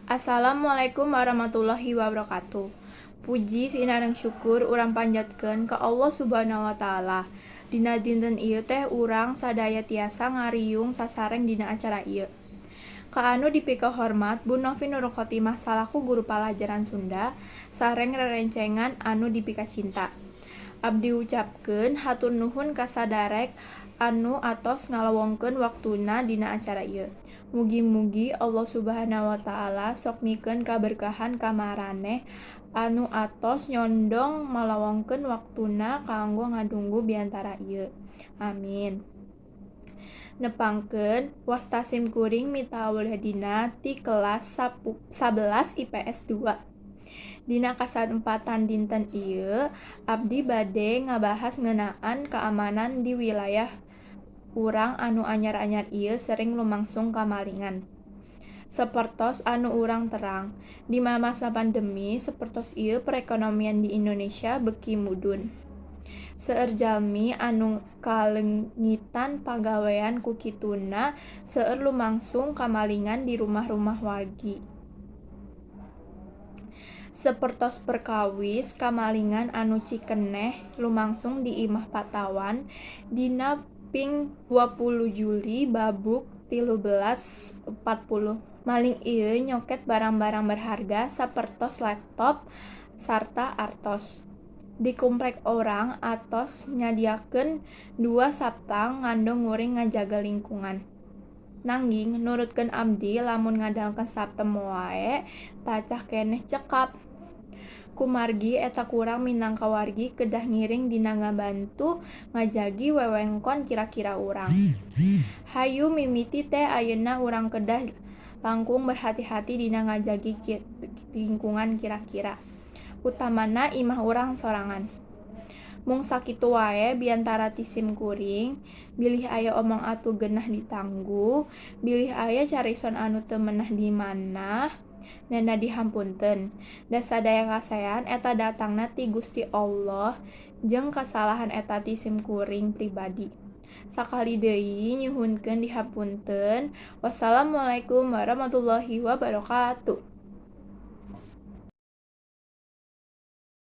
Assalamualaikum warahmatullahi wabarakatuh. Puji sinareng syukur urang panjatkeun ka Allah Subhanahu wa taala. Dina dinten ieu teh urang sadaya tiasa ngariung sasareng dina acara ieu. Ka anu dipikahormat Bu Novi Nurul Khotimah salaku guru palajaran Sunda sareng rerencengan anu dipikacinta. Abdi ucapkeun hatur nuhun ka sadarek anu atos ngalewongkeun waktuna dina acara ieu. Mugi-mugi Allah Subhanahu wa taala sok mikeun kaberkahan ka maraneh anu atos nyondong malewongkeun waktuna kanggo ngadunggu biantara ieu. Amin. Nepangkeun wasta sim kuring Mita Auliadina ti kelas 11 IPS 2. Dina kasempatan dinten ieu abdi bade ngabahas ngeunaan keamanan di wilayah urang anu anyar-anyar ieu sering lumangsung kamalingan. Sapertos anu urang terang, di masa pandemi sapertos ieu perekonomian di Indonesia beuki mudun. Seueur jalmi anu kaleungitan pagawean ku kituna seueur lumangsung kamalingan di rumah-rumah wargi. Sapertos perkawis kamalingan anu cikeneh lumangsung di Imah Patawan dina ping 20 Juli babuk 13.40. Maling ieu nyoket barang-barang berharga sapertos laptop sarta artos. Di komplek urang atos nyadiakeun 2 saptang ngandong nguring ngajaga lingkungan. Nanging nurutkeun abdi lamun ngadalkeun saptem wae tacah keneh cekap. Kumargi eta kurang minangka wargi kedah ngiring dina ngabantu ngajagi wewengkon kira-kira urang. Hayu mimiti teh ayeuna urang kedah langkung berhati-hati dina ngajagi lingkungan kira-kira. Utamana imah urang sorangan. Mung sakitu wae biantara ti sim kuring, bilih aya omong atu geunah ditangguh, bilih aya carison anu teu meunah di manah, nenda dihampunten. Da sadaya kasaean eta datangna ti Gusti Allah jeung kasalahan eta ti sim kuring pribadi. Sakali deui nyuhunkeun dihapunten. Wassalamualaikum warahmatullahi wabarakatuh.